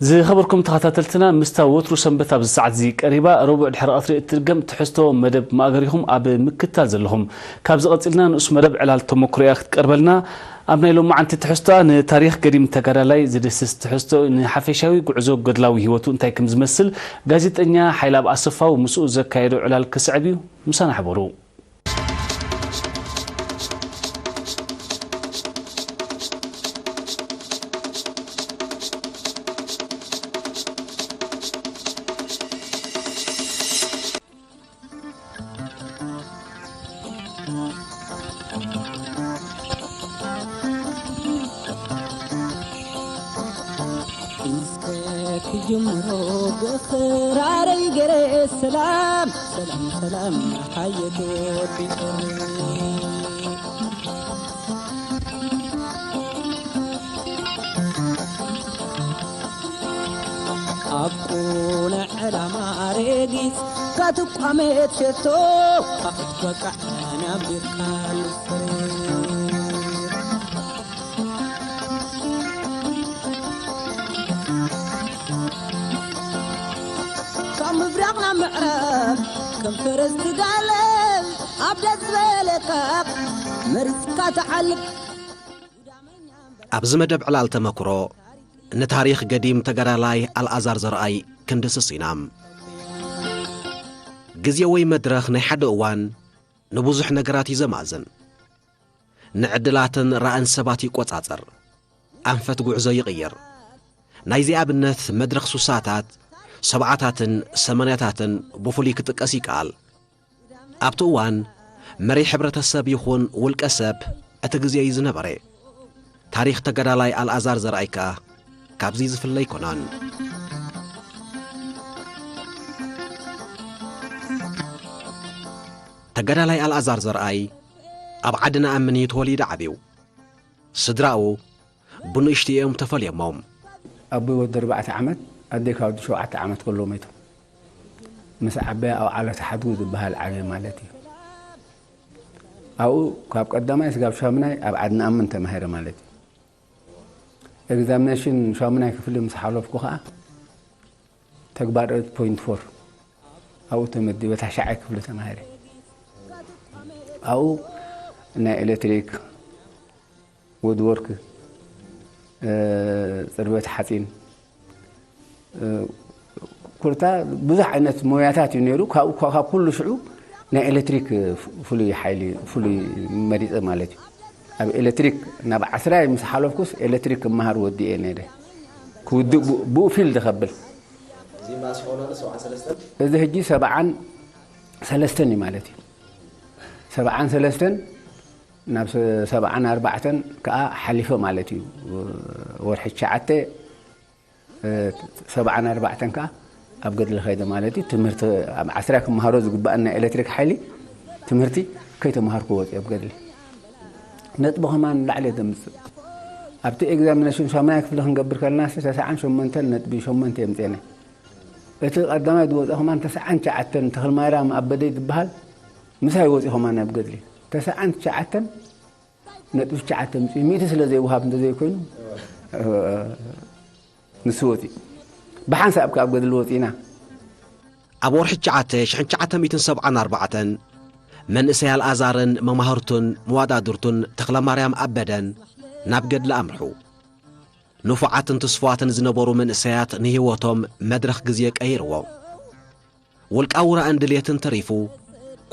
ዝኸበርኩም ተኸታተልትና፣ ምስታ ወትሩ ሰንበት ኣብዚ ሰዓት እዚ ቀሪባ፣ ረቡዕ ድሕሪ ቀትሪ እትድገም ትሕዝቶ መደብ ማእገሪኹም ኣብ ምክታል ዘለኹም። ካብዚ ቀጺልና ንኡስ መደብ ዕላል ተመክሮ እያ ክትቀርበልና። ኣብ ናይ ሎማዓንቲ ትሕዝቶኣ ንታሪኽ ገዲም ተጋዳላይ ዝድስስ ትሕዝቶ፣ ንሓፈሻዊ ጉዕዞ ገድላዊ ህይወቱ እንታይ ከም ዝመስል ጋዜጠኛ ሓይላብ ኣሰፋው ምስኡ ዘካየዶ ዕላል ክስዕብ እዩ። ምሳና ሕበሩ። እስከ ክጅምሮ ብኽራረይ ገረ ሰላም፣ ሰላም፣ ሰላም፣ ሓየት ወዲ ኣቦነ ዕላማ ሬጊስ ካትቋመት ሸቶ ካኽትበቃ ናቢርካ ንስር ካብ ምብራቕ ናብ ምዕራብ ከም ፈረስ ትጋልብ ኣብ ደስ ዝበለካ መሪፅካ ትዓልብ። ኣብዚ መደብ ዕላል ተመክሮ ንታሪኽ ገዲም ተጋዳላይ ኣልኣዛር ዘርኣይ ክንድስስ ኢና። ግዜ ወይ መድረኽ ናይ ሓደ እዋን ንብዙሕ ነገራት እዩ ዘማዝን። ንዕድላትን ራእን ሰባት ይቆጻጸር። ኣንፈት ጉዕዞ ይቕይር። ናይዚ ኣብነት መድረኽ ሱሳታት፣ ሰብዓታትን ሰማንያታትን ብፍሉይ ክጥቀስ ይከኣል። ኣብቲ እዋን መሪሕ ሕብረተሰብ ይኹን ውልቀ ሰብ እቲ ግዜ እዩ ዝነበረ። ታሪኽ ተጋዳላይ ኣልኣዛር ዘርኣይ ከኣ ካብዚ ዝፍለ ኣይኮነን። ተጋዳላይ ኣልኣዛር ዘርኣይ ኣብ ዓዲ ነኣምን እዩ ተወሊዱ ዓብዩ። ስድራኡ ብንእሽቱ እዮም ተፈልዮሞም። ኣቦይ ወዲ ኣርባዕተ ዓመት፣ ኣደይ ካብ ወዲ ሸውዓተ ዓመት ከሎ ሞይቶም። ምስ ዓበያ ኣብ ዓለት ሓድጉ ዝበሃል ዓብየ ማለት እዩ። ኣብኡ ካብ ቀዳማይ ስጋብ ሻምናይ ኣብ ዓዲ ነኣምን ተማሂረ ማለት እዩ። ኤግዛሚኔሽን ሻምናይ ክፍሊ ምስ ሓለፍኩ ኸዓ ተግባር ፖይንት ፎር ኣብኡ ተመዲበ ታሽዓይ ክፍሊ ተማሂረ። ኣብኡ ናይ ኤሌክትሪክ፣ ውድወርክ፣ እ፣ ጽርበት ሓጺን፣ እ፣ ኩርታ ብዙሕ ዓይነት ሞያታት እዩ ነይሩ። ካብኡ፣ ካብ ኩሉ ሽዑ ናይ ኤሌክትሪክ ፍሉይ ሓይሊ፣ ፍሉይ መሪጸ ማለት እዩ። ኣብ ኤሌክትሪክ ናብ ዓስራይ ምስ ሓለፍኩስ ኤሌክትሪክ ክመሃር ወዲኤ ነይረ። ክውድእ ብኡ፣ ብኡ ፊልድ ከብል። እዚ ማስ ሆኖ ሰብዓን ሰለስተን? እዚ ሕጂ ሰብዓን ሰለስተን እዩ ማለት እዩ። ሰብዓን ሰለስተን ናብ ሰ-፣ ሰብዓን ኣርባዕተን ከኣ ሓሊፈ ማለት እዩ። ወርሒ ትሽዓተ፣ እ፣ ሰብዓን ኣርባዕተን ከኣ ኣብ ገድሊ ከይደ ማለት እዩ። ትምህርቲ ኣብ ዓስራ ክመሃሮ ዝግባኣና ኤሌክትሪክ ሓይሊ ትምህርቲ ከይተምሃርኩ ወፂአ ኣብ ገድሊ። ነጥቢ ከማን ላዕሊ እየ ዘምፅእ። ኣብቲ ኤግዛሚኔሽን ሻምናይ ክፍሊ ክንገብር ከለና ተስዓን ሸሞንተን ነጥቢ ሸሞንተ የምፅኤ ነይ። እቲ ቀዳማይ ዝወፀ ከማን ተስዓን ትሽዓተን ተኽለማርያም ኣበደይ ዝበሃል ምሳይ ወፂኡ ከማን ኣብ ገድሊ። ተስዓን ትሽዓተን ነጥቢ ትሽዓተ ኣምፂኡ፣ ሚእቲ ስለ ዘይወሃብ እንተዘይኮይኑ፣ እ፣ ንሱ ወፂኡ። ብሓንሳብ ከኣ ኣብ ገድሊ ወፂእና። ኣብ ወርሒ ትሽዓተ ሽሕን ትሽዓተ ሚእትን ሰብዓን ኣርባዕተን መንእሰይ ኣልኣዛርን መማህርቱን መዋዳድርቱን ተኽለማርያም ኣበደን ናብ ገድሊ ኣምርሑ። ንፉዓትን ትስፉዋትን ዝነበሩ መንእሰያት ንህይወቶም መድረኽ ግዜ ቀይርዎ። ውልቃዊ ራእን ድልየትን ተሪፉ፣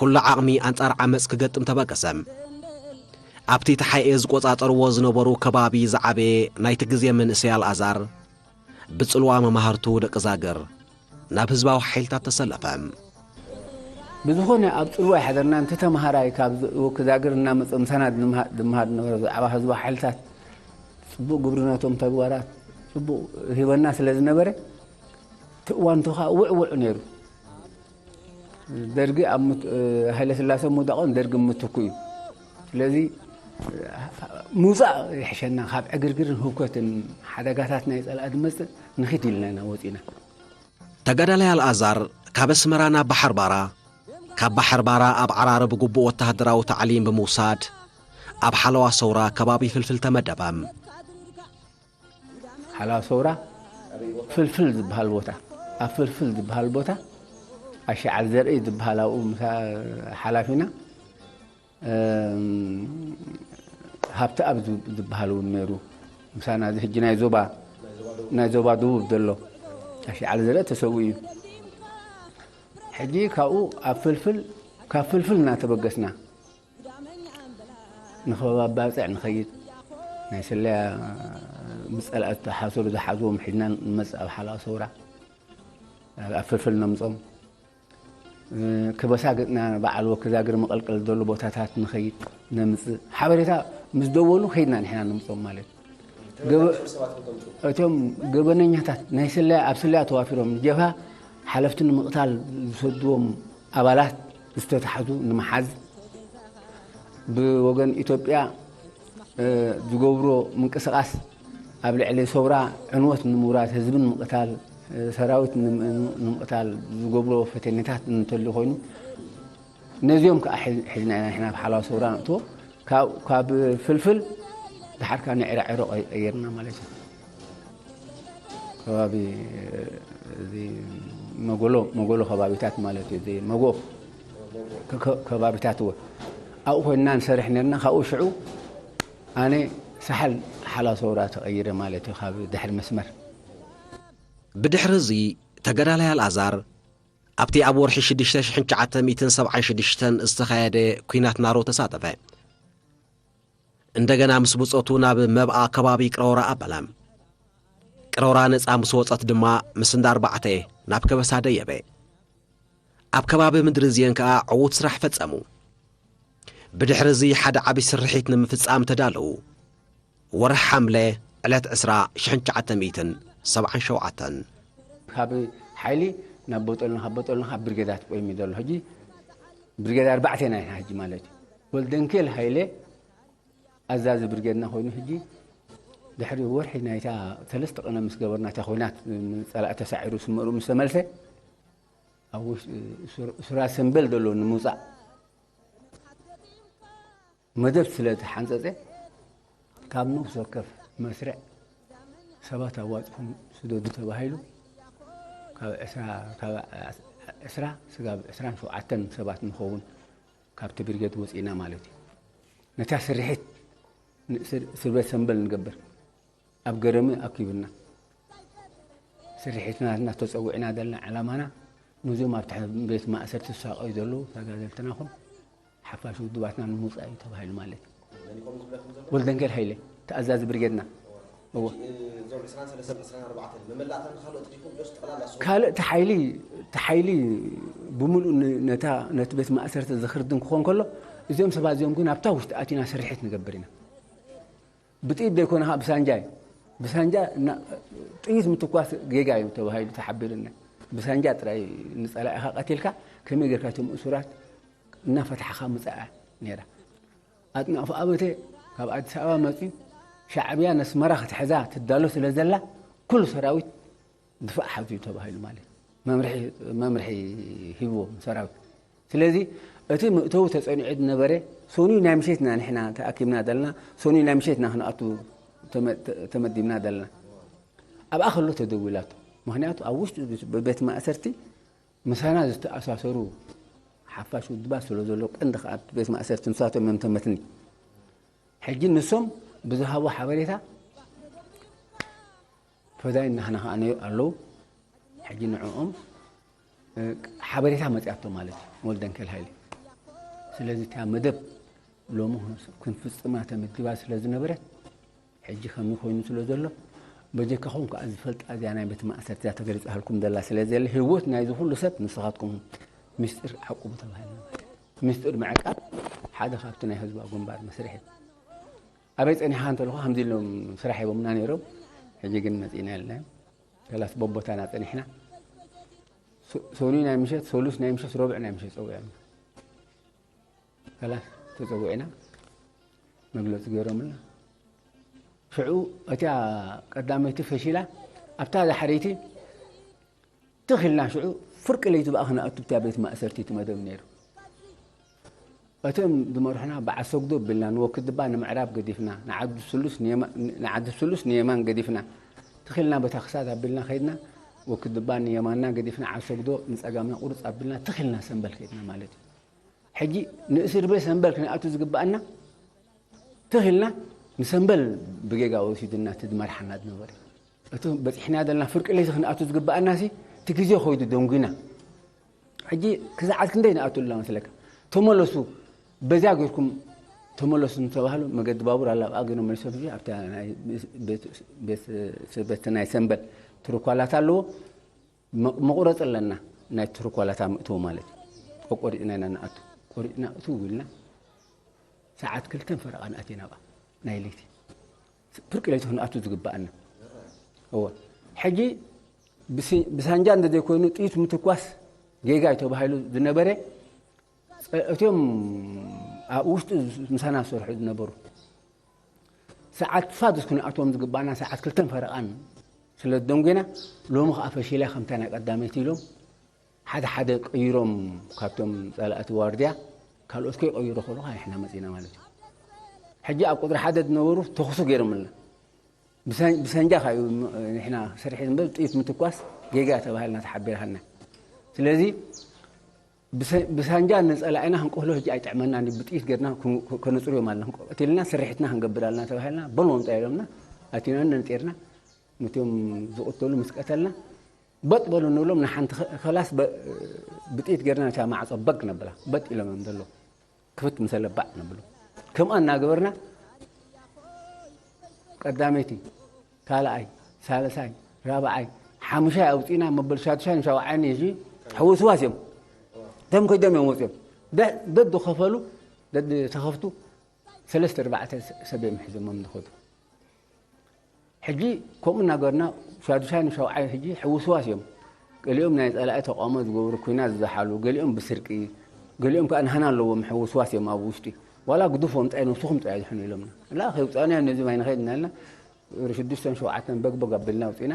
ኩሉ ዓቕሚ ኣንጻር ዓመጽ ክገጥም ተበገሰ። ኣብቲ ተሓኤ ዝቆጻጸርዎ ዝነበሩ ከባቢ ዝዓበየ ናይቲ ግዜ መንእሰይ ኣልኣዛር፣ ብጽልዋ መማህርቱ ደቂ ዛግር ናብ ህዝባዊ ሓይልታት ተሰለፈ። ብዝኾነ ኣብ ጽልዋ ኣይሓደርናን። እቲ ተምሃራይ ካብ ዝ-፣ ወኪ ዛግር እናመጸ ምሳና ድምሃ-፣ ድምሃር ነበረ። ብዛዕባ ህዝባዊ ሓይልታት ጽቡቕ ግብሪ ነቶም ተግባራት ጽቡቕ ሂበና ስለ ዝነበረ፣ እቲ እዋን እንተኻ ውዕውዕ ነይሩ። ደርጊ ኣብ ምት-፣ ሃይለ ስላሰ ምውዳቖን ደርጊ ምትኩ እዩ። ስለዚ ምውፃእ ይሕሸና፣ ካብ ዕግርግርን ህውከትን ሓደጋታት ናይ ፀላኢ ዝመፅእ ንኺድ ኢልና ኢና ወፂና። ተጋዳላይ ኣልኣዛር ካብ ኣስመራ ናብ ባሕር ባራ፣ ካብ ባሕር ባራ ኣብ ዓራርብ ግቡእ ወተሃደራዊ ታዕሊም ብምውሳድ ኣብ ሓለዋ ሰውራ ከባቢ ፍልፍል ተመደበ። ሓላው ሰውራ ፍልፍል ዝበሃል ቦታ፣ ኣብ ፍልፍል ዝበሃል ቦታ ኣሽዓል ዘርኢ ዝበሃል ኣብኡ ምሳ ሓላፊና፣ እም፣ ሃብተኣብ ዝብ-፣ ዝበሃል እውን ነይሩ። ምሳና እዚ ሕጂ ናይ ዞባ፣ ናይ ዞባ ደቡብ ዘሎ ኣሽዓል ዘርኢ ተሰዊኡ እዩ። ሕጂ ካብኡ ኣብ ፍልፍል፣ ካብ ፍልፍል እናተበገስና ንኸባቢ ባጽዕ ንኸይድ፣ ናይ ስለያ ብጸላእቲ ተሓሰሩ ዝሓዝዎም ሒዝና ንመጽእ ኣብ ሓላዋ ሰውራ፣ ኣብ ፍልፍል ነምጾም። እ፣ ከበሳ ገጽና በዓል ወክዛግር መቐልቀል ዘሎ ቦታታት ንኸይድ ነምጽእ። ሓበሬታ ምስ ደወሉ ከይድና ንሕና ነምጾም ማለት እዩ። ገበ-፣ እቶም ገበነኛታት ናይ ስለያ፣ ኣብ ስለያ ተዋፊሮም ጀብሃ ሓለፍቲ ንምቕታል ዝሰድዎም ኣባላት ዝተታሕዙ ንምሓዝ፣ ብወገን ኢትዮጵያ፣ እ፣ ዝገብሮ ምንቅስቓስ ኣብ ልዕሊ ሰውራ ዕንወት ንምውራድ፣ ህዝቢ ንምቕታል፣ እ፣ ሰራዊት ንም-፣ ንምቕታል ዝገብሮ ፈተነታት እንተልዩ ኮይኑ፣ ነዚኦም ከዓ ሒ-፣ ሒዝና ኢና ንሕና ኣብ ሓላዋ ሰውራ ነእትዎ። ካብ፣ ካብ ፍልፍል ድሓር ከዓ ንዕራዕሮ ቀይ-፣ ቀይርና ማለት እዩ። ከባቢ፣ እዚ መጎሎ፣ መጎሎ ከባቢታት ማለት እዩ። እዚ መጎ ከ-፣ ከ-፣ ከባቢታት እውን ኣብኡ ኮይንና ንሰርሕ ነርና። ካብኡ ሽዑ ኣነ ሳሕል ሓላዋ ሰውራ ተቐይረ ማለት እዩ፣ ካብ ድሕሪ መስመር። ብድሕሪ እዚ ተጋዳላይ ኣልኣዛር ኣብቲ ኣብ ወርሒ ሽዱሽተ ሽሕን ትሽዓተ ሚእትን ሰብዓን ሽዱሽተን ዝተኻየደ ኲናት ናሮ ተሳተፈ። እንደገና ምስ ብጾቱ ናብ መብኣ ከባቢ ቅረውራ ኣበለ። ቅረውራ ነጻ ምስ ወጸት ድማ ምስ እንዳ ኣርባዕተ ናብ ከበሳ ደየበ። ኣብ ከባቢ ምድሪ ዝየን ከኣ ዕዉት ስራሕ ፈጸሙ። ብድሕሪ እዚ ሓደ ዓቢ ስርሒት ንምፍጻም ተዳለዉ። ወርሒ ሓምለ ዕለት ዕስራ ሽሕን ትሽዓተ ሚእትን ሰብዓን ሸውዓተን። ካብ ሓይሊ ናብ ቦጠልና፣ ካብ ቦጠልና ካብ ብርጌዳት ቆይሚ ዘሎ። ሕጂ ብርጌድ ኣርባዕተ ኢና ሕጂ ማለት እዩ። ወልደንኬል ሃይለ ኣዛዚ ብርጌድና ኮይኑ፣ ሕጂ ድሕሪ ወርሒ ናይታ ሰለስተ ቀነ ምስ ገበርና እታ ኹናት፣ ጸላኢ ተሳዒሩ ስመሩ ምስ ተመልሰ፣ ኣብ ውሽ-፣ ሱር-፣ ሱራ ሰምበል ዘሎ ንምውጻእ መደብ ስለ ተሓንጸጸ፣ ካብ ነፍሲ ወከፍ መስርዕ ሰባት ኣዋጺኹም ስደዱ ተባሂሉ፣ ካብ ዕስራ፣ ካብ ዕስራ ስጋብ ዕስራን ሸውዓተን ሰባት ንኸውን ካብቲ ብርጌድ ወጺእና ማለት እዩ። ነታ ስርሒት ን-፣ ስር-፣ ስርበት ሰምበል ንገብር ኣብ ገረሚ ኣኪብና። ስርሒትና ናትና ተጸዊዕና ዘለና ዕላማና፣ ነዞም ኣብ ትሕቲ ቤት ማእሰርቲ ዝሳቐዩ ዘለዉ ተጋደልትና ኹን ሓፋሽ ውድባትና ንምውጻእ እዩ ተባሂሉ ማለት እዩ። ወልደንኬል ሃይለ፣ ተኣዛዚ ብርጌድና። እወ። እዞም ዕስራን ሰለስተን ዕስራን ኣርባዕተን መመላእታ ንኻልኦት ዲኹም ዶስ ጠቕላላ ስሙ? ካልእ እቲ ሓይሊ፣ እቲ ሓይሊ ብምሉእ ን-፣ ነታ፣ ነቲ ቤት ማእሰርቲ ዝኽርድን ክኾን ከሎ፣ እዚኦም ሰባት እዚኦም ግን ኣብታ ውሽጢ ኣቲና ስርሒት ንገብር ኢና። ብጥይት ዘይኮነ ኸዓ ብሳንጃ እዩ። ብሳንጃ እና-፣ ጥይት ምትኳስ ጌጋ እዩ ተባሂሉ ተሓቢሩና። ብሳንጃ ጥራይ ንጸላኢኻ ቀቲልካ ከመይ ጌርካ እቶም እሱራት እናፈታሕኻ ምጻእ ነይራ። ኣጥናፉ ኣበቴ ካብ ኣዲስ ኣበባ መጺኡ ሻዕብያ ነስመራ ክትሕዛ ትዳሎ ስለ ዘላ ኩሉ ሰራዊት ድፋዕ ሓዙ እዩ ተባሂሉ ማለት መምርሒ፣ መምርሒ ሂብዎ ሰራዊት። ስለዚ እቲ መእተዊ ተጸኒዑ ዝነበረ ሶኑይ ናይ ምሸትና ንሕና ተኣኪብና ዘለና፣ ሶኑይ ናይ ምሸትና ክንኣቱ ተመ-፣ ተ-፣ ተመዲብና ዘለና። ኣብኣ ከሎ ተደዊላቶ። ምኽንያቱ ኣብ ውሽጢ ቤት ማእሰርቲ ምሳና ዝተኣሳሰሩ ሓፋሽ ውድባት ስለ ዘሎ፣ ቀንዲ ከኣ ኣብቲ ቤት ማእሰርቲ ንሳቶም እዮም ተመትኒ። ሕጂ ንሶም ብዝሃቦ ሓበሬታ ፈዳይን ናህና ከኣ ነይ-፣ ኣለዉ። ሕጂ ንዕኦም፣ እ፣ ሓበሬታ መጺኣቶ ማለት እዩ፣ ወልደንኬል ሃይለ። ስለዚ እታ መደብ ሎሚ ክንፍጽማ ተመዲባ ስለ ዝነበረት፣ ሕጂ ከመይ ኮይኑ ስለ ዘሎ፣ በጀካኹም ከኣ ዝፈልጣ እዚኣ ናይ ቤት ማእሰርቲ እዚኣ ተገሊጻልኩም ዘላ ስለ ዘለ፣ ህይወት ናይዚ ኩሉ ሰብ ንስኻትኩም ሚስጢር ዓቁቡ ተባሂልና። ሚስጢር ምዕቃብ ሓደ ካብቲ ናይ ህዝባዊ ግንባር መስርሕ እዩ። ኣበይ ጸኒሕካ እንተለኹ ከምዚ ኢሎም ስራሕ ሂቦምና ነይሮም። ሕጂ ግን መጺእና ኢልና ከላስ በቦታና ጸኒሕና። ሶ-፣ ሶኑይ ናይ ምሸት፣ ሰሉስ ናይ ምሸት፣ ረቡዕ ናይ ምሸት ጸዊዖምና። ከላስ ተጸዊዕና መግለጺ ገይሮምልና። ሽዑ እታ ቀዳመይቲ ፈሺላ፣ ኣብታ ዳሕረይቲ ትኽ ኢልና ሽዑ ፍርቂ ለይቲ ብኣ ክንኣቱ ኣብታ ቤት ማእሰርቲ እቲ መደብ ነይሩ። እቶም ዝመርሑና ብዓሰግዶ ኣቢልና ንወክድባ ንምዕራብ ገዲፍና፣ ንዓዲ ስሉስ ንየማ-፣ ንዓዲ ስሉስ ንየማን ገዲፍና፣ ትኺልና በታ ክሳድ ኣቢልና ከይድና፣ ወክድባ ንየማንና ገዲፍና፣ ዓሰግዶ ንጸጋምና ቁርጽ ኣቢልና ትኺልና ሰምበል ከይድና ማለት እዩ። ሕጂ ንእስር ቤት ሰምበል ክንኣቱ ዝግብኣና ትኺልና ንሰምበል ብጌጋ ወሲዱና እቲ ዝመርሓና ዝነበረ። እቲ በጺሕና ዘለና ፍርቂ ለይቲ ክንኣቱ ዝግብኣና ሲ እቲ ግዜ ኮይዱ ደንጉና። ሕጂ ክሳዓት ክንደይ ንኣቱ ኣለና መስለካ? ተመለሱ፣ በዚያ ጌርኩም ተመለሱ እንተባህሉ መገዲ ባቡር ኣላ ኣብኣ ገይሮም መሊሶም ሕጂ ኣብታ ናይ ቤት ቤት ቤት ናይ ሰምበል ትርኳላት ኣለዎ። መ- መቑረፂ ኣለና ናይ ትርኳላት ኣብ ምእተው ማለት እዩ። ቆሪፅና ኢና ንኣቱ። ቆሪፅና እትው ኢልና ሰዓት ክልተን ፈረቓ ንኣትየና ኣብኣ ናይ ለይቲ ፍርቂ ለይቲ ክንኣቱ ዝግብኣና። እወ ሕጂ ብስ- ብሳንጃ እንተዘይኮይኑ ጥይት ምትኳስ ጌጋ እዩ ተባሂሉ ዝነበረ። ጸ- እቲኦም ኣብ ውሽጢ ምሳና ዝሰርሑ ዝነበሩ ሰዓት ፋዱስ ክንኣትዎም ዝግባና ሰዓት ክልተን ፈረቓን ስለ ዝደንጎና ሎሚ ከዓ ፈሺላ ከምታ ናይ ቀዳመይቲ ኢሎም ሓደ ሓደ ቀይሮም ካብቶም ጸላእቲ ዋርድያ ካልኦት ከይቀይሩ ከለካ ንሕና መጺና ማለት እዩ። ሕጂ ኣብ ቁፅሪ ሓደ ዝነበሩ ተኽሱ ገይሮምልና ብሰንጃ ካዩ ንሕና ስርሒ ንበል ጥይት ምትኳስ ጌጋ ተባሂልና ተሓቢርሃልና። ስለዚ ብሳንጃ ንፀላኢና ክንቆህሎ ሕጂ ኣይጥዕመና ብጥይት ገርና ከነፅርዮም ኣለና። ቀቲልና ስርሒትና ክንገብር ኣለና ተባሂልና በልዎም ጣ ኢሎምና ኣቲና ነንጢርና ነቶም ዝቕተሉ ምስ ቀተልና በጥ በሉ ንብሎም ንሓንቲ ከላስ ብጥይት ገርና ነታ ማዕፆ በግ ነብላ በጥ ኢሎም እዮም ዘለዉ። ክፍት ምሰለ ባዕ ነብሎ ከምኣ እናገበርና ቀዳመይቲ ካልኣይ ሳልሳይ ራብዓይ ሓሙሻይ ኣውፂና መበል ሻዱሻይ ንሻውዓይን እዩ ሕውስዋስ እዮም። ደም ኮይዶም እዮም ወፂኦም ደዱ ከፈሉ ደዱ ተኸፍቱ ሰለስተ ኣርባዕተ ሰብ እዮም ሒዞሞም ዝኸዱ። ሕጂ ከምኡ እናገርና ሻዱሻይ ንሻውዓይ ሕጂ ሕውስዋስ እዮም። ገሊኦም ናይ ጸላኢ ተቃውሞ ዝገብሩ ኩና ዝዛሓሉ ገሊኦም ብስርቂ ገሊኦም ከዓ ንሃና ኣለዎም ሕውስዋስ እዮም ኣብ ውሽጢ ዋላ ግዱፎም ጣይ ነብስኹም ጣይ ዝሕኑ ኢሎምና ላ ከይውፃእና ነዚ ማይ ንኸይድ እናልና ሽዱሽተን ሸውዓተን በግበግ ኣቢልና ውፅኢና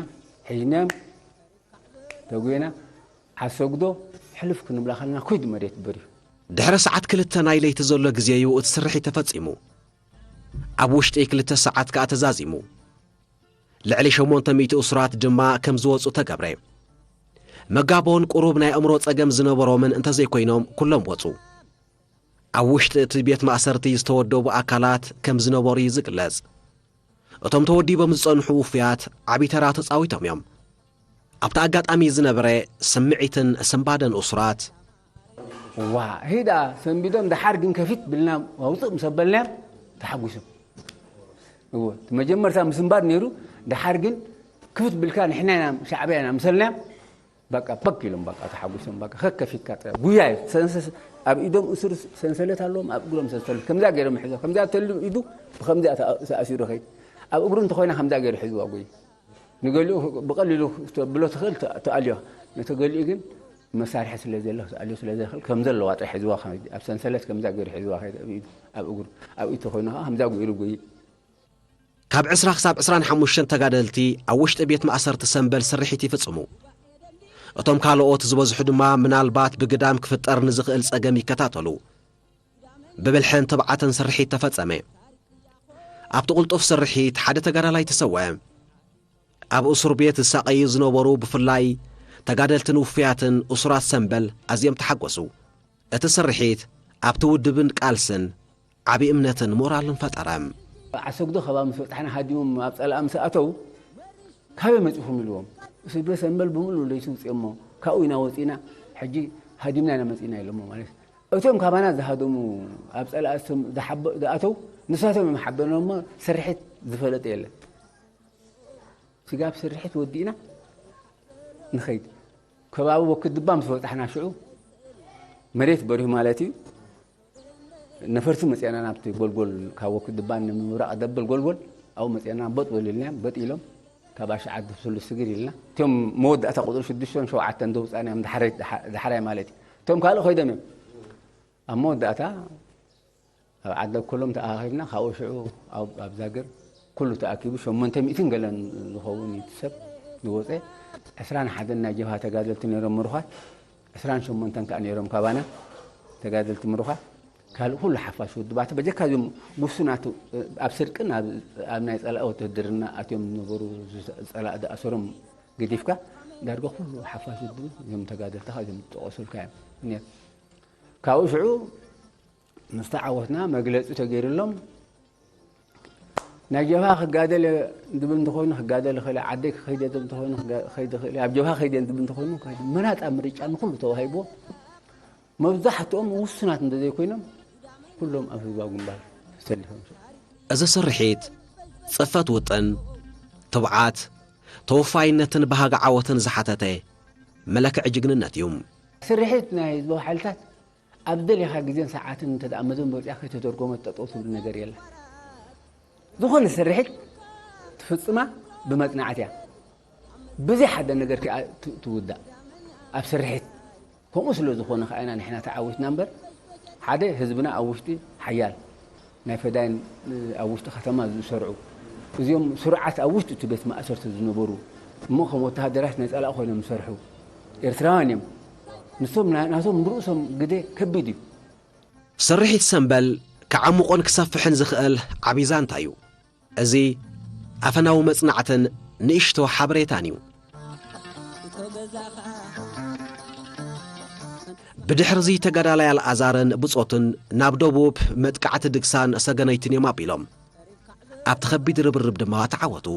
ሒዝናዮም ተጉና ዓሰግዶ ሕልፍ ክንብላ ከለና ኩይድ መሬት በርዩ። ድሕሪ ሰዓት ክልተ ናይ ለይቲ ዘሎ ግዜ እዩ እቲ ስርሒት ተፈጺሙ። ኣብ ውሽጢ ክልተ ሰዓት ከኣ ተዛዚሙ። ልዕሊ ሸሞንተ ሚእቲ እሱራት ድማ ከም ዝወጹ ተገብረ። መጋቦን ቁሩብ ናይ ኣእምሮ ጸገም ዝነበሮምን እንተዘይኮይኖም ኩሎም ወጹ። ኣብ ውሽጢ እቲ ቤት ማእሰርቲ ዝተወደቡ ኣካላት ከም ዝነበሩ እዩ ዝግለጽ። እቶም ተወዲቦም ዝጸንሑ ውፉያት ዓቢ ተራ ተጻዊቶም እዮም። ኣብቲ ኣጋጣሚ ዝነበረ ስምዒትን ስንባደን እሱራት፣ ዋ ሂዳ ሰንቢዶም ደሓር ግን ከፊት ብልና ኣውፅእ ምስ ኣበልናዮም ተሓጒሶም። እወ እቲ መጀመርታ ምስንባድ ነይሩ፣ ደሓር ግን ክፍት ብልካ ንሕና ኢና ሻዕብያ ኢና ምሰልናዮም በቃ በክ ኢሎም በቃ ተሓጒሶም በቃ ከከፊትካ ጥራይ ጉያ እዩ። ሰንሰስ ኣብ ኢዶም እሱር ሰንሰለት ኣለዎም፣ ኣብ እግሮም ሰንሰለት ከምዛ ገይሮም ሕዞ ከምዛ ተሉ ኢዱ ብከምዚኣ ተኣሲሩ ኸይድ ኣብ እግሩ እንተኾይና ከምዛ ገይሩ ሕዝዋ ጉይ ንገሊኡ ብቐሊሉ ብሎ ትኽእል ትኣልዮ ነቲ ገሊኡ ግን መሳርሒ ስለ ዘሎ ክትኣልዮ ስለ ዘይኽእል ከም ዘለዋ ጥራሕ ሒዝዋ ኣብ ሰንሰለት ከምዛ ገይሩ ሒዝዋ ኣብ እግሩ ኣብ ኢድ ተኾይኑ ከዓ ከምዛ ገይሩ ጎይ ካብ ዕስራ ክሳብ ዕስራን ሓሙሽተን ተጋደልቲ ኣብ ውሽጢ ቤት ማእሰርቲ ሰምበል ስርሒት ይፍጽሙ። እቶም ካልኦት ዝበዝሑ ድማ ምናልባት ብግዳም ክፍጠር ንዝኽእል ጸገም ይከታተሉ። ብብልሕን ትብዓትን ስርሒት ተፈጸመ። ኣብቲ ቅልጡፍ ስርሒት ሓደ ተጋዳላይ ተሰወአ። ኣብ እሱር ቤት ዝሳቐዩ ዝነበሩ ብፍላይ ተጋደልትን ውፉያትን እሱራት ሰምበል ኣዝዮም ተሓጎሱ። እቲ ስርሒት ኣብቲ ውድብን ቃልስን ዓቢ እምነትን ሞራልን ፈጠረ። ዓሰግዶ ከባቢ ምስ በጻሕና ሃዲሞም ኣብ ጸላኣ ምስ ኣተው ካበይ መጺኹም ኢልዎም። ስድሮ ሰምበል ብምሉእ ለይቱ ውፅኦሞ ካብኡ ኢና ወፂና ሕጂ ሃዲምና ኢና መፂና ኢሎሞ ማለት እቶም ካባና ዝሃደሙ ኣብ ጸላኣ ዝኣተው ንሳቶም እዮም ሓበኖሞ ስርሒት ዝፈለጠ የለን። ስጋብ ስርሒት ወዲእና ንኸይድ ከባቢ ወክድባ ምስ በጻሕና ሽዑ መሬት በሪሁ ማለት እዩ። ነፈርቲ መፅያና ናብቲ ጎልጎል ካብ ወክድባ ንምብራቕ ደበል ጎልጎል ኣብኡ መፅያና በጥ በሉ ኢልናዮም በጥ ኢሎም ካብ ኣሽዓት ስሉስ ስግር ኢልና እቶም መወዳእታ ቁፅሪ ሽዱሽተን ሸውዓተን ዘውፃእናዮም ዳሕራይ ማለት እዩ። እቶም ካልእ ከይዶም እዮም ኣብ መወዳእታ ኣብ ዓዲ ኩሎም ተኣኻኺብና ካብኡ ሽዑ ኣብ ዛግር ኩሉ ተኣኪቡ ሸሞንተ ሚእትን ገለን ዝኸውን እዩ ሰብ ዝወፀ። ዕስራን ሓደን ናይ ጀብሃ ተጋደልቲ ነይሮም ምሩኻት፣ ዕስራን ሸሞንተን ከዓ ነይሮም ካባና ተጋደልቲ ምሩኻት። ካልእ ኩሉ ሓፋሽ ውድባት በጀካ እዞም ውሱናት ኣብ ስርቅን ኣብ ናይ ጸላኢ ውትህድርና ኣትዮም ዝነበሩ ጸላኢ ዝኣሰሮም ገዲፍካ ዳርጋ ኩሉ ሓፋሽ ውድብ እዞም ተጋደልትኻ እዞም ዝጠቐሱልካ እዮም። ካብኡ ሽዑ ምስ ተዓወትና መግለጺ ተገይሩሎም ናይ ጀብሃ ክጋደል እየ ዝብል እንተኾይኑ ክጋደል ይኽእል፣ ዓደይ ክኸይድ እየ ዝብል እንተኾይኑ ክኸይድ ይኽእል፣ ኣብ ጀብሃ ከይድ እየ ዝብል እንተኾይኑ ክኸይድ፣ መናጣ ምርጫ ንኹሉ ተዋሂብዎ። መብዛሕትኦም ውሱናት እንተዘይኮይኖም ኩሎም ኣብ ህዝባዊ ግንባር ተሰሊፎም። እዚ ስርሒት ጽፈት ውጥን፣ ትብዓት፣ ተወፋይነትን ባህጊ ዓወትን ዝሓተተ መለክዒ ጅግንነት እዩ። ስርሒት ናይ ህዝባዊ ሓይልታት ኣብ ደሊኻ ግዜን ሰዓትን እንተ ደኣ መዘን ወፂኣ ከይተተርጎመት ጠጠው ትብል ነገር የለን። ዝኾነ ስርሒት ትፍፅማ ብመፅናዕት እያ። ብዘይ ሓደ ነገር ከኣ ት- ትውዳእ ኣብ ስርሒት። ከምኡ ስለ ዝኾነ ከኣ ኢና ንሕና ተዓዊትና እምበር ሓደ ህዝብና ኣብ ውሽጢ ሓያል ናይ ፈዳይን ኣብ ውሽጢ ከተማ ዝሰርዑ እዚኦም ስሩዓት ኣብ ውሽጢ እቲ ቤት ማእሰርቲ ዝነበሩ እሞ ከም ወተሃደራት ናይ ጸላእ ኮይኖም ዝሰርሑ ኤርትራውያን እዮም። ንሶም ናቶም ንርእሶም ግደ ከቢድ እዩ። ስርሒት ሰምበል ክዓሙቖን ክሰፍሕን ዝኽእል ዓቢ ዛንታ እዩ። እዚ ኣፈናዊ መጽናዕትን ንእሽቶ ሓበሬታን እዩ። ብድሕርዚ ተጋዳላይ ኣልኣዛርን ብጾቱን ናብ ደቡብ መጥቃዕቲ ድግሳን ሰገነይትን እዮም ኣቢሎም። ኣብቲ ከቢድ ርብርብ ድማ ተዓወቱ።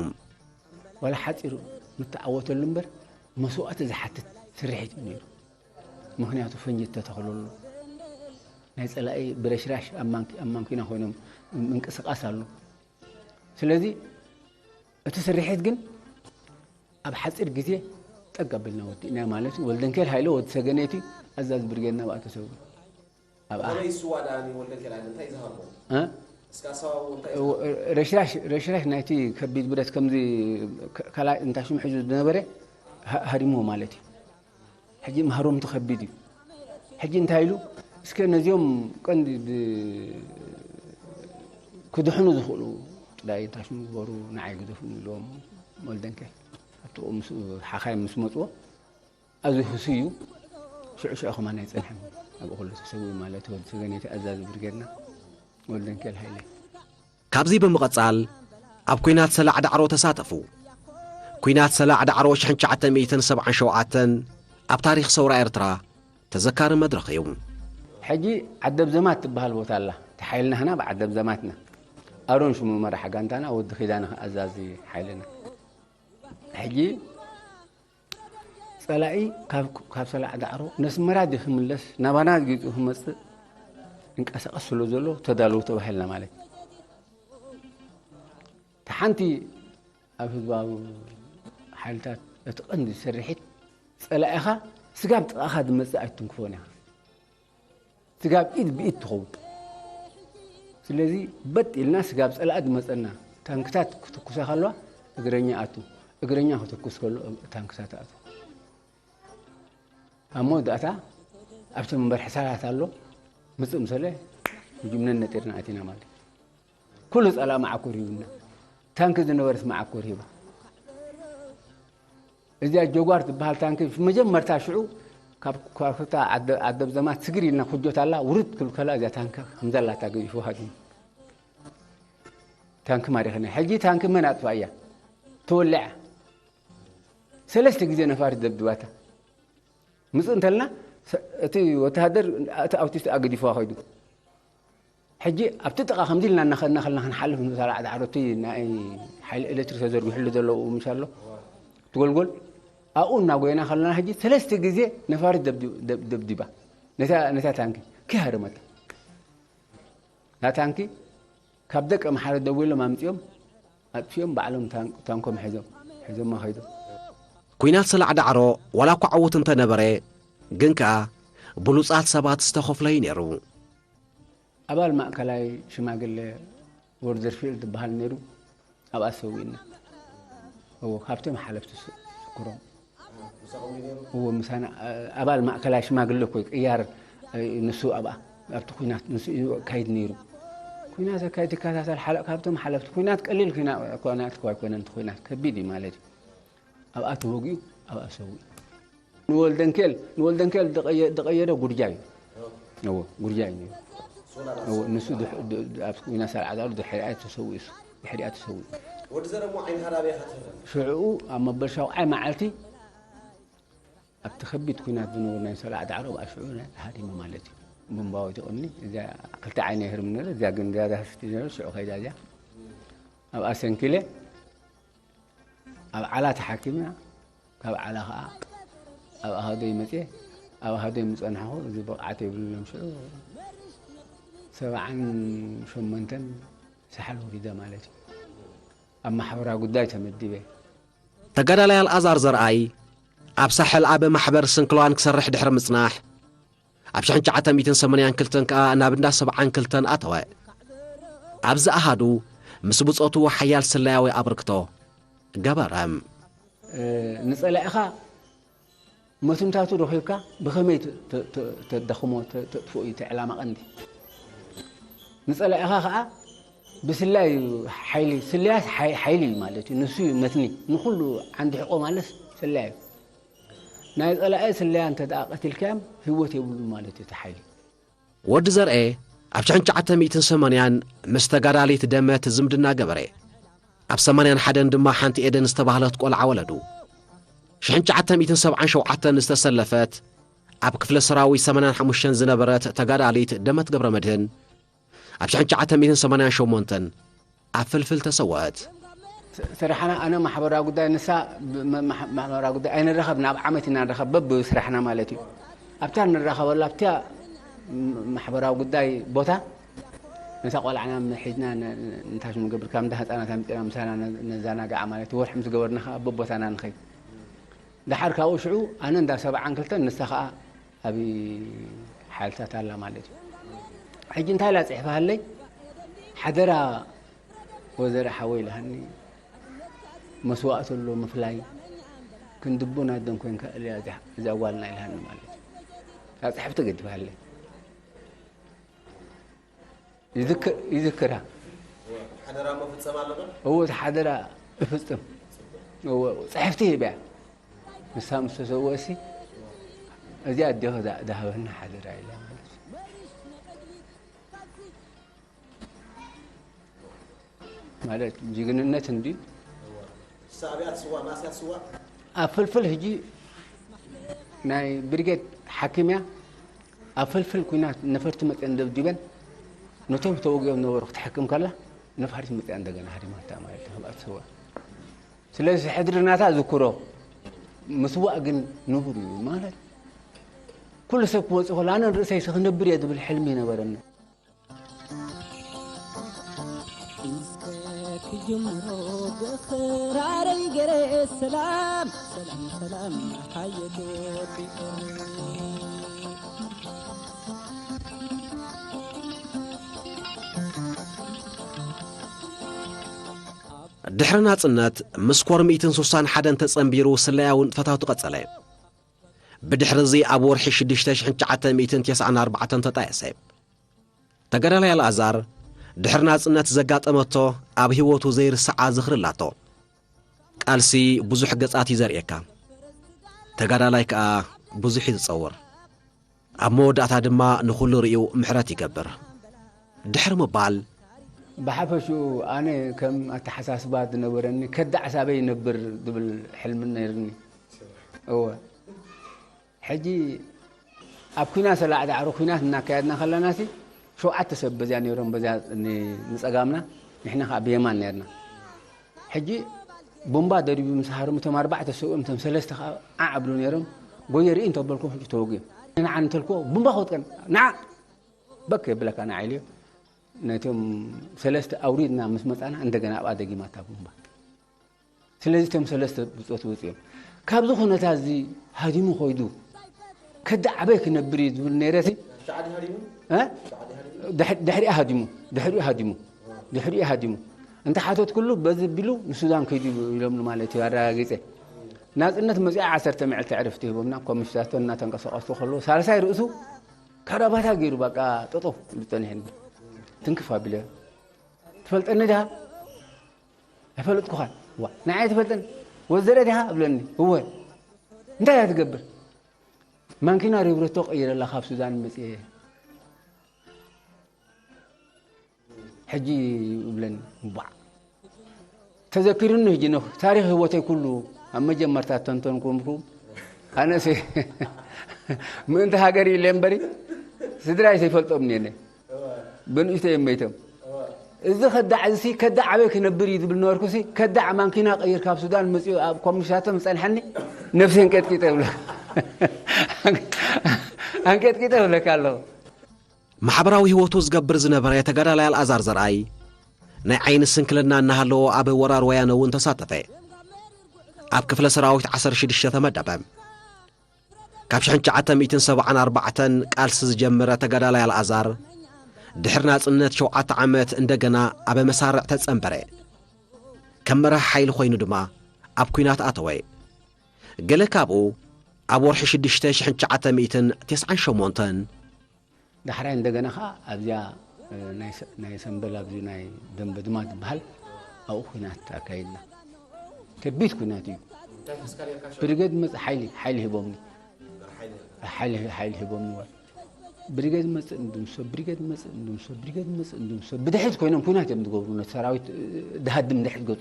ዋላ ሓፂሩ ምተዓወተሉ እምበር መስዋእቲ ዝሓትት ስርሒት እዩ ነይሩ። ምክንያቱ ፈንጂ ተተኽለሉ ናይ ፀላኢ ብረሽራሽ ኣብ ማንኪ- ኣብ ማንኪና ኮይኖም ምንቅስቃስ ኣሎ። ስለዚ እቲ ስርሒት ግን ኣብ ሓፂር ግዜ ጠግ ኣቢልና ወዲእና ማለት እዩ። ወልደንኬል ሃይለ ወዲ ሰገነይቲ ኣዛዚ ብርጌድና ብኣ ተሰዊኡ። ኣብኣ ኣበይ ስዋ ደኣ ወልደንኬል ሃይለ እንታይ ዝሃቦ? እ? እስካ ሰባቡ እንታይ ዝሃቦ? ረሽራሽ ረሽራሽ ናይቲ ከቢድ ብረት ከምዚ ከ- ካልኣይ እንታይ ሽሙ ሒዙ ዝነበረ ሃ- ሃሪምዎ ማለት እዩ። ሕጂ ማህሮምቲ ከቢድ እዩ። ሕጂ እንታይ ኢሉ እስከ ነዚኦም ቀንዲ ብ- ክድሕኑ ዝኽእሉ ጥራይ እንታይ ሽሙ ግበሩ ንዓይ ግደፉ ኢልዎም። ወልደንኬል ኣብቲ ምስ ሓኻይ ምስ መፅዎ ኣብዚ ህሱ እዩ። ሽዑ ሽዑ ከማን ኣይፀንሐን ኣብኡ ከሎ ተሰዊኡ ማለት ወዲ ሰገነይቲ ኣዛዚ ብርጌድና ወልደንኬል ሃይለ። ካብዚ ብምቕጻል ኣብ ኲናት ሰላዕ ዳዕሮ ተሳተፉ። ኲናት ሰላዕ ዳዕሮ ሽሕን ትሽዓተ ሚእትን ሰብዓን ሸውዓተን ኣብ ታሪኽ ሰውራ ኤርትራ ተዘካሪ መድረኽ እዩ። ሕጂ ዓደብ ዘማት ትበሃል ቦታ ኣላ። እቲ ሓይልና ህና ብዓደብ ዘማትና ኣሮን ሽሙ መራሒ ጋንታና ወዲ ኪዳነ ኣዛዚ ሓይልና። ሕጂ ጸላኢ ካብ ሰላዕ ዳዕሮ ነስመራ ድዩ ክምለስ ናባና ገጹ ክመጽእ ይንቀሳቐስ ስለ ዘሎ ተዳለዉ ተባሂልና ማለት እዩ። እቲ ሓንቲ ኣብ ህዝባዊ ሓይልታት እቲ ቀንዲ ስርሒት ጸላኢኻ ስጋብ ጥቓኻ ዝመጽእ ኣይትትንክፎን ኢኻ። ስጋብ ኢድ ብኢድ ትኸውን። ስለዚ በጥ ኢልና ስጋብ ጸላኢ ዝመጸና ታንክታት ክትኩሳ ከለዋ እግረኛ ኣቱ፣ እግረኛ ክትኩስ ከሎ ታንክታት ኣቱ። ኣብ መወዳእታ ኣብቲ መንበር ሕሳራት ኣሎ ምጽእ ምሰለ ህጁምነን ነጢርና ኣቲና ማለት እዩ። ኩሉ ጸላኢ መዓኮር ሂቡና። ታንኪ ዝነበረት መዓኮር ሂባ። እዚኣ ጀጓር ትበሃል ታንኪ መጀመርታ ሽዑ ካብ ከዋክብታ ኣደብ ዘማት ስግር ኢልና ኩጆት ኣላ ውርድ ክብል ከላ እዚኣ ታንኪ ከምዘላታ ገዲፉ ሃዲሙ። ታንኪ ማሪኽና። ሕጂ ታንኪ መን ኣጥፋ እያ ተወሊዓ። ሰለስተ ግዜ ነፋሪት ደብድባታ። ምጽእ እንተልና እቲ ወተሃደር እቲ ኣውቲስት ኣገዲፍዋ ከይዱ። ሕጂ ኣብቲ ጥቓ ከምዚ ኢልና እናኸድና ከለና ክንሓልፍ ንሳላ ዓዲ ዓሮቲ ናይ ሓይሊ ኤሌክትሪክ ተዘርጊሕሉ ዘለዉ ምሽ ኣሎ ትጎልጎል ኣብኡ እናጎየና ከለና ሕጂ ሰለስተ ግዜ ነፋሪት ደብዲባ ነታ ታንኪ ከይሃረመታ እታ ታንኪ ካብ ደቀ መሓረ ደዊሎም ኣምጺኦም ኣጥፊኦም ባዕሎም ታንኮም ሒዞም ሒዞማ ከይዶም። ኲናት ሰላዕ ዳዕሮ ዋላ እኳ ዕዉት እንተነበረ ግን ከኣ ብሉጻት ሰባት ዝተኸፍሎ እዩ ነይሩ። ኣባል ማእከላይ ሽማግለ ወርዘርፊልድ ዝበሃል ነይሩ ኣብኣ ሰዊእና። እዎ ካብቶም ሓለፍቲ ስኩሮም እዎ ምሳና ኣባል ማእከላይ ሽማግለ እኮ ቅያር ንሱ ኣብኣ ኣብቲ ኲናት ንሱ እዩ ኣካይድ ነይሩ። ኲናት ኣካይድ ትከታተል ሓለ ካብቶም ሓለፍቲ ኲናት ቀሊል ኲናት እኮ ኣይኮነን እቲ ኲናት ከቢድ እዩ ማለት እዩ። ኣብኣ ተወጊኡ ኣብኣ ሰዊኡ። ንወልደንኬል ንወልደንኬል ዝቐየደ ጉርጃ እዩ። እዎ ጉርጃ እዩ ነይሩ። እዎ፣ ንሱ ድሕ- ድ- ድ- ኣብ ኩናት ሳልዓት ኣሉ ድሕሪኣ ተሰዊኡ፣ እሱ ድሕሪኣ ተሰዊኡ። ወዲ ዘረሞ ዓይንኻ ናበይ ኢኻ ትህረም? ሽዕኡ ኣብ መበል ሻውዓይ መዓልቲ ኣብቲ ከቢድ ኩናት ዝነበሩ ናይ ሰላዕ ዳዕሮ ኣብ ሽዑ ሃዲሙ ማለት እዩ። ቦምባዊ ትቕኒ እዚኣ ክልተ ዓይነ ይህርም ነረ፣ እዚኣ ግን ዝያዳ ስቲ ነረ፣ ሽዑ ከይዳ እዚኣ ኣብኣ ሰንኪለ ኣብ ዓላ ተሓኪምና፣ ካብ ዓላ ኸዓ ኣብ ኣሃዶይ መፅየ፣ ኣብ ኣሃዶይ ምፀናሕኹ እዚ ብቕዓት የብሉን ሽዑ ሰብዓን ሸሞንተን ሳሕል ወሪደ ማለት እዩ። ኣብ ማሕበራዊ ጉዳይ ተመዲበ። ተጋዳላይ ኣልኣዛር ዘርኣይ ኣብ ሳሕል ኣብ ማሕበር ስንክልዋን ክሰርሕ ድሕሪ ምጽናሕ ኣብ ሽሕን ትሽዓተ ሚእትን ሰማንያን ክልተን ከኣ ናብ እንዳ ሰብዓን ክልተን ኣተወ። ኣብዚ ኣሃዱ ምስ ብጾቱ ሓያል ስለያዊ ኣበርክቶ ገበረ። ንጸላኢኻ መትንታቱ ረኺብካ ብኸመይ ተዳኽሞ ተጥፍኦ እዩ እቲ ዕላማ ቀንዲ። ንጸላኢኻ ከዓ ብስላይ እዩ ሓይሊ፣ ስልያት ሓይሊ እዩ ማለት እዩ። ንሱ እዩ መትኒ፣ ንኹሉ ዓንዲ ሕቆ ማለት ስለያ እዩ። ናይ ጸላኢ ስለያ እንተ ደኣ ቀቲልካዮም ህይወት የብሉ ማለት እዩ እቲ ሓይሊ። ወዲ ዘርኤ ኣብ ሽሕን ትሽዓተ ሚእትን ሰማንያን ምስ ተጋዳሊት ደመት ዝምድና ገበረ። ኣብ ሰማንያን ሓደን ድማ ሓንቲ ኤደን ዝተባህለት ቆልዓ ወለዱ። ሽሕን ትሽዓተ ሚእትን ሰብዓን ሸውዓተን ዝተሰለፈት ኣብ ክፍለ ሰራዊት ሰማንያን ሓሙሽተን ዝነበረት ተጋዳሊት ደመት ገብረ መድህን ኣብ ሽሕን ትሽዓተ ሚእትን ሰማንያን ሸሞንተን ኣብ ፍልፍል ተሰወአት። ስራሕና ኣነ ማሕበራዊ ጉዳይ ንሳ ማሕበራዊ ጉዳይ ኣይንራኸብ ናብ ዓመት ኢና ንራኸብ በብ ስራሕና ማለት እዩ። ኣብታ ንራኸበላ ኣብታ ማሕበራዊ ጉዳይ ቦታ ነታ ቆልዓና ሒዝና ንታሽ ንገብር ካብ እንዳ ህፃናት ኣምፅና ምሳና ነዛናግዓ ማለት እዩ። ወርሒ ምስ ገበርና ከዓ በቦታና ንኸይድ። ደሓር ካብኡ ሽዑ ኣነ እንዳ ሰብዓን ክልተን ንሳ ከዓ ኣብ ሓይልታት ኣላ ማለት እዩ። ሕጂ እንታይ ኢላ ፅሒፋ ሃለይ ሓደራ ወዘረ ሓወይ ኢልሃኒ መስዋእቲ ኣሎ ምፍላይ ክንድቡን ኣደን ኮይንካ እልያ እዛ ጓልና ኢልሃኒ ማለት እዩ። ኣብ ፅሕፍቲ ገዲፋ ሃለይ ይዝክራ። ሓደራ እሞ ፍጸም ኣለና። እዎ፣ እቲ ሓደራ እፍጽም። እዎ፣ ጽሕፍቲ ሂበያ። ንሳ ምስ ተሰወእሲ እዚኣ ኣዴኺ ዝሃበኒ ሓደራ ኢላ ማለት እዩ። ማለት ጅግንነት እንዲ ሳዕቢያ ትስዋእ ማእስያ ትስዋእ ኣብ ፍልፍል ሕጂ ናይ ብሪጌድ ሓኪም እያ። ኣብ ፍልፍል ኩናት ነፈርቲ መፅአን ደብዲበን ነቶም ተወጊኦም ነበሩ ክትሕክም ከላ ነፋሪት መፅኣ እንደገና ሃዲማታ ማለት እዩ። ኣብኣ ትስዋእ። ስለዚ ሕድሪ ናታ ዝክሮ ምስዋእ ግን ንቡር እዩ ማለት ኩሉ ሰብ ክወፅእ ከሎ ኣነ ርእሰይ ክነብር እየ ዝብል ሕልሚ ነበረኒ። ክጅምሮ ብኽራረይ ገረ ሰላም ሰላም ሰላም ሓየት ወዲ ድሕሪ ናጽነት ምስ ኮር ሚእትን ስሳን ሓደን ተጸንቢሩ ስለያዊ ንጥፈታቱ ቀጸለ። ብድሕሪ እዚ ኣብ ወርሒ ሽዱሽተ ሽሕን ትሽዓተ ሚእትን ተስዓን ኣርባዕተን ተጣየሰ። ተጋዳላይ ኣልኣዛር ድሕሪ ናጽነት ዘጋጠመቶ ኣብ ህይወቱ ዘይርስዓ ዝኽሪ ኣላቶ። ቃልሲ ብዙሕ ገጻት እዩ ዘርእየካ። ተጋዳላይ ከኣ ብዙሕ እዩ ዝጸውር። ኣብ መወዳእታ ድማ ንኹሉ ርእዩ ምሕረት ይገብር። ድሕሪ ምባል ብሓፈሽኡ ኣነ ከም ኣተሓሳስባ ዝነበረኒ ከዳዕ ሳበይ ይነብር ዝብል ሕልሚ ነይርኒ። እወ ሕጂ ኣብ ኩናት ሰላዕ ዳዕሮ ኩናት እናካየድና ከለና ሲ ሸውዓተ ሰብ በዚያ ነይሮም በዚያ ንጸጋምና ንሕና ከዓ ብየማን ነርና። ሕጂ ቦምባ ደሪቡ ምስ ሃርሙ እቶም ኣርባዕተ ሰብኦም እቶም ሰለስተ ከዓ ዓዕ ኣብሉ ነይሮም። ጎየ ርኢ እንተበልኩም ሕጂ ተወግዮም ንዓ እንተልክዎ ቡምባ ክወጥቀን ንዓ በክ የብለካ ንዓ ኢልዮ። ነቶም ሰለስተ ኣውሪድና ምስ መፃና እንደገና ኣብኣ ደጊማታ ቡምባ። ስለዚ እቶም ሰለስተ ብፆት ወፂኦም ካብዚ ኩነታት እዚ ሃዲሙ ኮይዱ ከዳዕ ኣበይ ክነብር እዩ ዝብል ነይረ። ድሕሪኡ ሃዲሙ ድሕሪኡ ሃዲሙ ድሕሪኡ ሃዲሙ እንተ ሓተት ኩሉ በዚ ቢሉ ንሱዳን ከይዱ ኢሎምሉ ማለት እዩ። ኣረጋጊፀ ናፅነት መፅኣ ዓሰርተ መዕልቲ ዕረፍቲ ሂቦምና ኮሚሽታቶ እናተንቀሳቀሱ ከለዉ ሳልሳይ ርእሱ ካራባታ ገይሩ በቃ ጠጠው ዝፀንሐኒ ትንክፍ ኣቢለ ትፈልጠኒ ድሃ ኣይፈለጥኩኻን። ዋ ንዓይ ትፈልጠኒ ወዘረ ዲኻ እብለኒ። እወ እንታይ እያ ትገብር? ማንኪና ሪብረቶ ቀይረላ ካብ ሱዳን መፅየ። ሕጂ ይብለኒ። ባዕ ተዘኪሩኒ። ሕጂ ነኹ ታሪኽ ህይወተይ ኩሉ ኣብ መጀመርታ ተንተንኩምኩም። ኣነስ ምእንቲ ሃገር ኢለ እምበሪ ስድራይ ዘይፈልጦም እኔ ብንእሽቶ እዮም መይቶም። እዚ ከዳዕ እዚ ከዳዕ ኣበይ ክነብር እዩ ዝብል ነበርኩሲ፣ ከዳዕ ማንኪና ቀይር ካብ ሱዳን መፅኡ ኣብ ኮምሽታቶም ዝፀንሐኒ ነፍሲ ኣንቀጥቂጠ ይብለ ኣንቀጥቂጠ ይብለካ ኣለኹ። ማሕበራዊ ህይወቱ ዝገብር ዝነበረ ተጋዳላይ ኣልኣዛር ዘርኣይ ናይ ዓይኒ ስንክልና እናሃለዎ ኣብ ወራር ወያነ እውን ተሳተፈ። ኣብ ክፍለ ሰራዊት ዓሰርተ ሽዱሽተ ተመደበ። ካብ ሽሕን ትሽዓተ ሚእትን ሰብዓን ኣርባዕተን ቃልሲ ዝጀመረ ተጋዳላይ ኣልኣዛር ድሕሪ ናጽነት ሸውዓተ ዓመት እንደገና ኣብ መሳርዕ ተጸንበረ። ከም መራሒ ሓይሊ ኮይኑ ድማ ኣብ ኲናት ኣተወ። ገለ ካብኡ ኣብ ወርሒ ሽዱሽተ ሽሕን ትሽዓተ ሚእትን ተስዓን ሸሞንተን ዳሕራይ እንደገና ከዓ ኣብዚኣ ናይ ሰንበል ኣብዚ ናይ ደንበ ድማ ትበሃል ኣብኡ ኩናት ኣካይድና። ከቢድ ኩናት እዩ። ብርገድ መፅ ሓይሊ ሓይሊ ሂቦምኒ ሓይሊ ሂቦምኒ ዋ ብሪገድ መፅእ እንድምሶ ብሪገድ መፅእ እንድምሶ ብሪገድ መፅእ እንድምሶ ብድሕሪት ኮይኖም ኩናት እዮም ዝገብሩ ነቲ ሰራዊት ድሃድም ድሕሪት ገፁ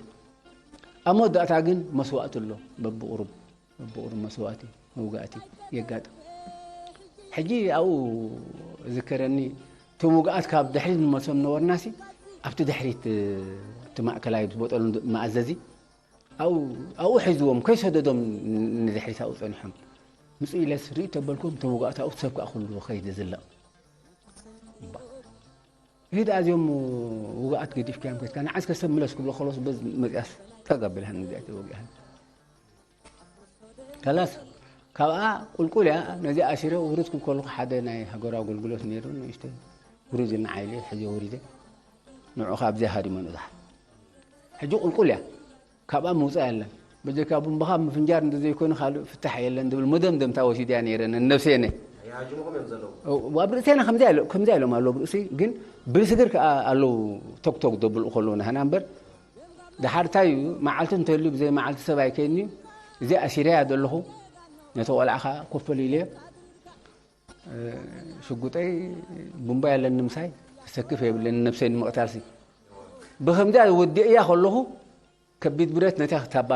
ኣብ መወዳእታ ግን መስዋእቲ ኣሎ በብቁሩብ በብቁሩብ መስዋእቲ መውጋእቲ የጋጥም ሕጂ ኣብኡ ዝከረኒ እቶም ውግኣት ካብ ድሕሪት ንመልሶም ነበርናሲ ኣብቲ ድሕሪት እቲ ማእከላይ ዝቦጠሉ መኣዘዚ ኣብኡ ሒዝዎም ከይሰደዶም ንድሕሪት ኣብኡ ፀኒሖም ምፅእ ኢለስ ርኢ ተበልኩም እቶም ውግኣት ኣብኡ ሰብ ከዓ ኩሉ ከይደ ዝለቕ ይህድ ኣዝዮም ውግኣት ገዲፍካዮም ከድካ ንዓስ ከሰብ ምለስ ክብሎ ከሎስ በዝ መፅያስ ጠግ ኣቢልሃን እዚኣ ተወጊኣን ከላስ ካብኣ ቁልቁል እያ ነዚ ኣሲረ ውርድ ክብ ከለኩ ሓደ ናይ ሃገራዊ ኣገልግሎት ነይሩ ንእሽተይ ውርድ ንዓይለ ሕዚ ውሪደ ንዑ ካብዚያ ሃዲመ ንብዝሓት ሕጂ ቁልቁል እያ ካብኣ ምውፃእ የለን በጀካ ቡምባኻ ምፍንጃር እንተዘይኮነ ካልእ ፍታሕ የለን ዝብል መደምደምታ ወሲድያ ነይረ ነነብሰየ ነይ ኣብ ርእሰና ከምዚያ ኢሎም ኣለዉ ኣብ ርእሲ ግን ብርስግር ከዓ ኣለዉ ቶክቶክ ደብልኡ ከለዉ ናህና እምበር ድሓር እንታይ እዩ መዓልቲ እንተልዩ ብዘይ መዓልቲ ሰብ ኣይከይድን እዩ እዚኣ ኣሲረያ ዘለኹ ነቲ ቆልዓ ከዓ ኮፈል ኢለዮ ሽጉጠይ ቡምባ የለኒ ምሳይ ተሰክፍ የብለኒ ነብሰይ ንምቕታልሲ ብከምዚኣ ወዲእያ ከለኹ ከቢድ ብረት ነታ ክታባ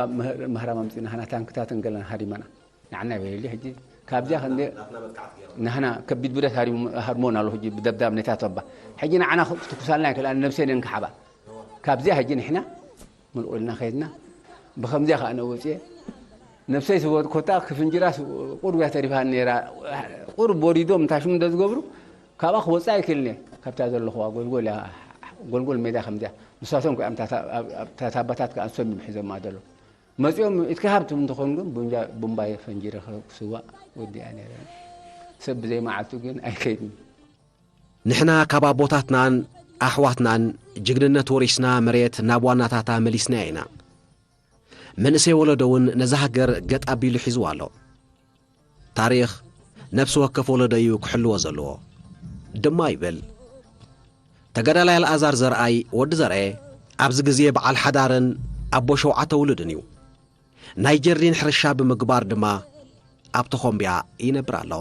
ምህራም ኣምፂና ሃና ታንክታትን ገለን ሃዲመና ንዓና ይበይሊ ሕጂ ካብዚያ ክንደ ንሕና ከቢድ ብረት ሃርሞን ኣሎ ሕጂ ብደብዳብ ነታ ተባ ሕጂ ንዓና ክትኩሳልና ይክእል ነብሰን የን ክሓባ ካብዚያ ሕጂ ንሕና ምልቁልና ከይድና ብከምዚያ ከዓ ነውፅየ ነብሰይ ስወድኮታ ክፍንጅራስ ቁርብ እያ ተሪፋኒ ነይራ ቁርብ ወሪዶም እንታይ ሽሙ እንደ ዝገብሩ ካብኣ ክወፅእ ኣይክእልን እየ ካብታ ዘለኹዋ ጎልጎል እያ ጎልጎል ሜዳ ከምዚያ ንሳቶም ከዓ ኣብታ ታባታት ከዓ ንሶም እዮም ሒዞማ ዘሎ መፂኦም ኢትካ ሃብትም እንተኾኑ ግን ቡምባየ ፈንጂረ ክስዋእ ወዲኣ ነይረ ሰብ ብዘይ መዓልቱ ግን ኣይከይድን ንሕና ካብ ኣቦታትናን ኣሕዋትናን ጅግንነት ወሪስና መሬት ናብ ዋናታታ መሊስናያ ኢና። መንእሰይ ወለዶ እውን ነዛ ሃገር ገጥ ኣቢሉ ሒዝዋ ኣሎ። ታሪኽ ነፍሲ ወከፍ ወለዶ እዩ ክሕልዎ ዘለዎ ድማ ይብል። ተጋዳላይ ኣልኣዛር ዘርኣይ ወዲ ዘርኤ ኣብዚ ግዜ በዓል ሓዳርን ኣቦ ሸውዓተ ውሉድን እዩ። ናይ ጀርዲን ሕርሻ ብምግባር ድማ ኣብ ተኾምቢያ ይነብር ኣሎ።